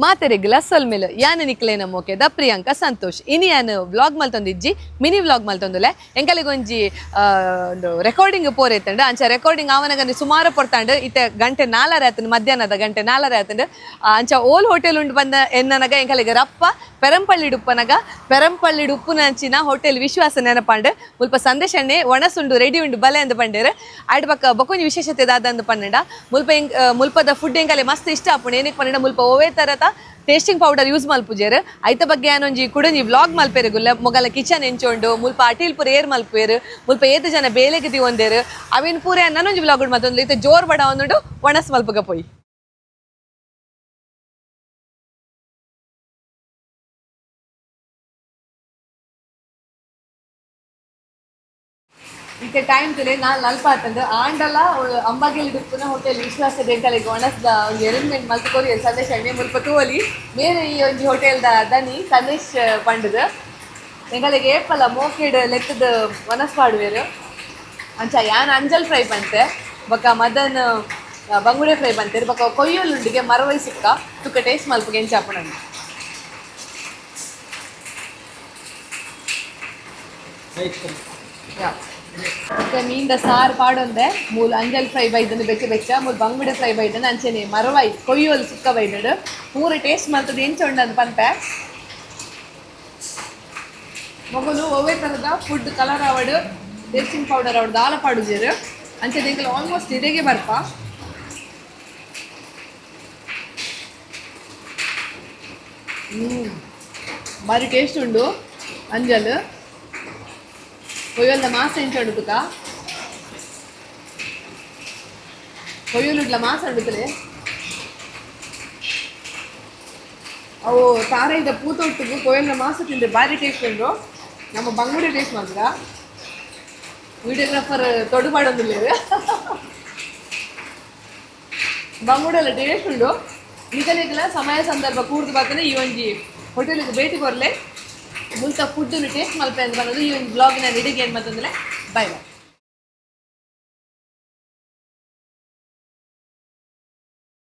ಮಾತೆರೆಗ್ಲ ಸೊಲ್ಮೆಲು ಯಾನ್ ನಿಕ್ಲೇನ ಮೋಕೆದ ಪ್ರಿಯಾಂಕಾ ಸಂತೋಷ್. ಇನಿ ಯಾನ್ ವ್ಲಾಗ್ ಮಲ್ತೊಂದಿಜ್ಜಿ, ಮಿನಿ ವ್ಲಾಗ್ ಮಲ್ತೊಂದುಲೆ. ಎಂಕಲಿಗೊಂಜಿ ಒಂದು ರೆಕಾರ್ಡಿಂಗ್ ಪೋರೈತಂಡು. ಅಂಚ ರೆಕಾರ್ಡಿಂಗ್ ಆವನಗಂದು ಸುಮಾರು ಪೊರ್ತಾಂಡು. ಇತ್ತೆ ಗಂಟೆ ನಾಲರೆ ಆತಂಡು, ಮಧ್ಯಾಹ್ನದ ಗಂಟೆ ನಾಲರೆ ಆತಂಡು. ಅಂಚ ಓಲ್ ಹೋಟೆಲ್ ಉಂಡು ಬಂದ ಎನ್ನನಗ ಎಂಕಲಿಗೆ ರಪ್ಪ ಪೆರಂಪಳ್ಳಿ ಉಪ್ಪನಗ ಪೆರಂಪಳ್ಳಿ ಉಪ್ಪುನಂಚಿನ ಹೋಟೆಲ್ ವಿಶ್ವಾಸ ನೆನಪಾಂಡು. ಮುಲ್ಪ ಸಂದೇಶಣ್ಣೆ ಒಣಸುಂಡು ರೆಡಿ ಉಂಡು ಬಲೆ ಅಂದ್ ಪಂಡೇರು. ಆಯ್ಡ್ ಬಕ್ಕ ಬೊಕೊಂಜಿ ವಿಶೇಷತೆ ದಾದ ಅಂದ್ ಪನ್ನಂಡ ಮುಲ್ಪ ಎಂಕ್ ಮುಲ್ಪದ ಫುಡ್ ಎಂಕಲೆ ಮಸ್ತ್ ಇಷ್ಟ ಆಪುಂಡು. ಏನಕ್ಕೆ ಪನ್ನಂಡ ಮುಲ್ಪ ಒವ್ವೇ ತರತ tasting powder use ಮಲ್ಪುಜೆರ್. ಐತ ಬಗ್ಗೆ ಯಾನೊಂಜಿ ಕುಡೊಂಜಿ ವ್ಲಾಗ್ ಮಲ್ಪೆರೆ ಗುಲ್ಲ. ಮೊಗಲ ಕಿಚನ್ ಎಂಚೋಂಡು, ಮುಲ್ಪ ಅಟೀಲ್ ಪೂರ ಏರ್ ಮಲ್ಪುವೆರ್, ಮುಲ್ಪ ಏತ್ ಜನ ಬೇಲೆಗೆ ದಿವೊಂದೆರ್, ಅವಿನ್ ಪೂರ ನನೊಂಜಿ ವ್ಲಾಗ್ ಮಲ್ತೊಂದು. ಇತ್ತೆ ಜೋರ್ ಬಡ ಒಂದುಂಡು ಒಣಸ್ ಮಲ್ಪುಗ ಪೋಯಿ. ಇತ್ತೆ ಟೈಮ್ ತುಲೆ ನಾಲ್ ನಲ್ಪ ಆತಂದು. ಆಂಡಲ ಅಂಬಾಗಿಲಿ ಡುಪ್ಪುನ ಹೋಟೆಲ್ ವಿಶ್ವಾಸ ಎಂಕಲೆಗ್ ಒಣಸ್ದ ಒಂಜಿ ಅರೇಂಜ್ಮೆಂಟ್ ಮಲ್ತ್ ಕೊರಿಯೆರ್ ಸಂದೇಶ್ ಅಣ್ಣೆ. ಮುಲ್ಪ ತೂವೊಲಿ ಮೇರೆ ಈ ಒಂಜಿ ಹೋಟೆಲ್ದ ದನಿ ಸಂದೇಶ್ ಪಂಡುದು. ಎಂಕಲೆಗ್ ಏಪಲ ಮೋಕೆಡ್ ಲೆತ್ತದ ಒಣಸ್ ಪಾಡುವೆರ್. ಅಂಚ ಯಾನ್ ಅಂಜಲ್ ಫ್ರೈ ಪಂತೆ, ಬೊಕ್ಕ ಮದನ್ ಬಂಗುಡೆ ಫ್ರೈ ಪಂತೆರ್, ಬೊಕ್ಕ ಕೊಯ್ಯೊಲುಂಡಿಗೆ ಮರವೈ ಸುಕ್ಕ. ತುಕ್ಕ ಟೇಸ್ಟ್ ಮಲ್ಪುಗೆ ಎಂಚ ಆಪುಂಡು. ಬೊಕ್ಕ ಮೀನ್ದ ಸಾರು ಪಾಡೊಂದೆ. ಮೂಲು ಅಂಜಲ್ ಫ್ರೈ ಬೈದನು ಬೆಚ್ಚ ಬೆಚ್ಚ, ಮೂಲು ಬಂಗುಡೆ ಫ್ರೈ ಬೈದನು, ಅಂಚನೆ ಮರವಾಯಿ ಕೊಯ್ಯೋಲು ಸುಕ್ಕ ಬೈದಡು. ಪೂರ ಟೇಸ್ಟ್ ಮಲ್ತದ ಎಂಚ ಉಂಡಂದು ಪನ್ಪೆ. ಮೊಗಲು ಒವ್ವೇ ಥರದ ಫುಡ್ ಕಲರ್ ಆವಡು ಟೇಸ್ಟಿಂಗ್ ಪೌಡರ್ ಆವಡ್ ದಾಲ ಪಾಡುಜೆರ್. ಅಂಚನೆ ಎಂಕಲ್ ಆಲ್ಮೋಸ್ಟ್ ಇಡೆಗೆ ಬರ್ಪ. ಬಾರಿ ಟೇಸ್ಟ್ ಉಂಡು ಅಂಜಲ್. ಕೊಯ್ಯೋಲ್ದ ಮಾಸ ಎಂಚ ಉಂಡು ತುಕ. ಕೊಯ್ಯೋಲುಡ್ಲ ಮಾಸ ಉಂಡುತ್ತಲೆ. ಅವು ತಾರೈದ ಪೂತೊಟ್ಟುಗು ಕೊಯ್ಯೋಲ್ನ ಮಾಸ ತಿಂದ್ರೆ ಬಾರಿ ಟೇಸ್ಟ್ ಉಂಡು. ನಮ್ಮ ಬಂಗುಡೆ ಟೇಸ್ಟ್ ಮಾತ್ರ. ವಿಡಿಯೋಗ್ರಾಫರ್ ತೊಡು ಪಾಡೊಂದುಲ್ಲೆರ್. ಬಂಗುಡೆಲ್ಲ ಟೇಸ್ಟ್ ಉಂಡು. ನಿಕಲೆಗ್ಲ ಸಮಯ ಸಂದರ್ಭ ಕೂಡ್ದು ಬರ್ತದೆ ಈ ಒಂಜಿ ಹೋಟೆಲ್ಗೆ ಭೇಟಿ ಕೊರ್ಲೆ. ಮುಲ್ತ ಫುಡ್ ಟೇಸ್ಟ್ ಮಲ್ಪೆ ಅಂತ ಬಂದದ್ದು. ಈ ಒಂದು ಬ್ಲಾಗ್ನ ಇಡಿಗೆ ಏನು ಮತ್ತಂದ್ರೆ. Boy boy.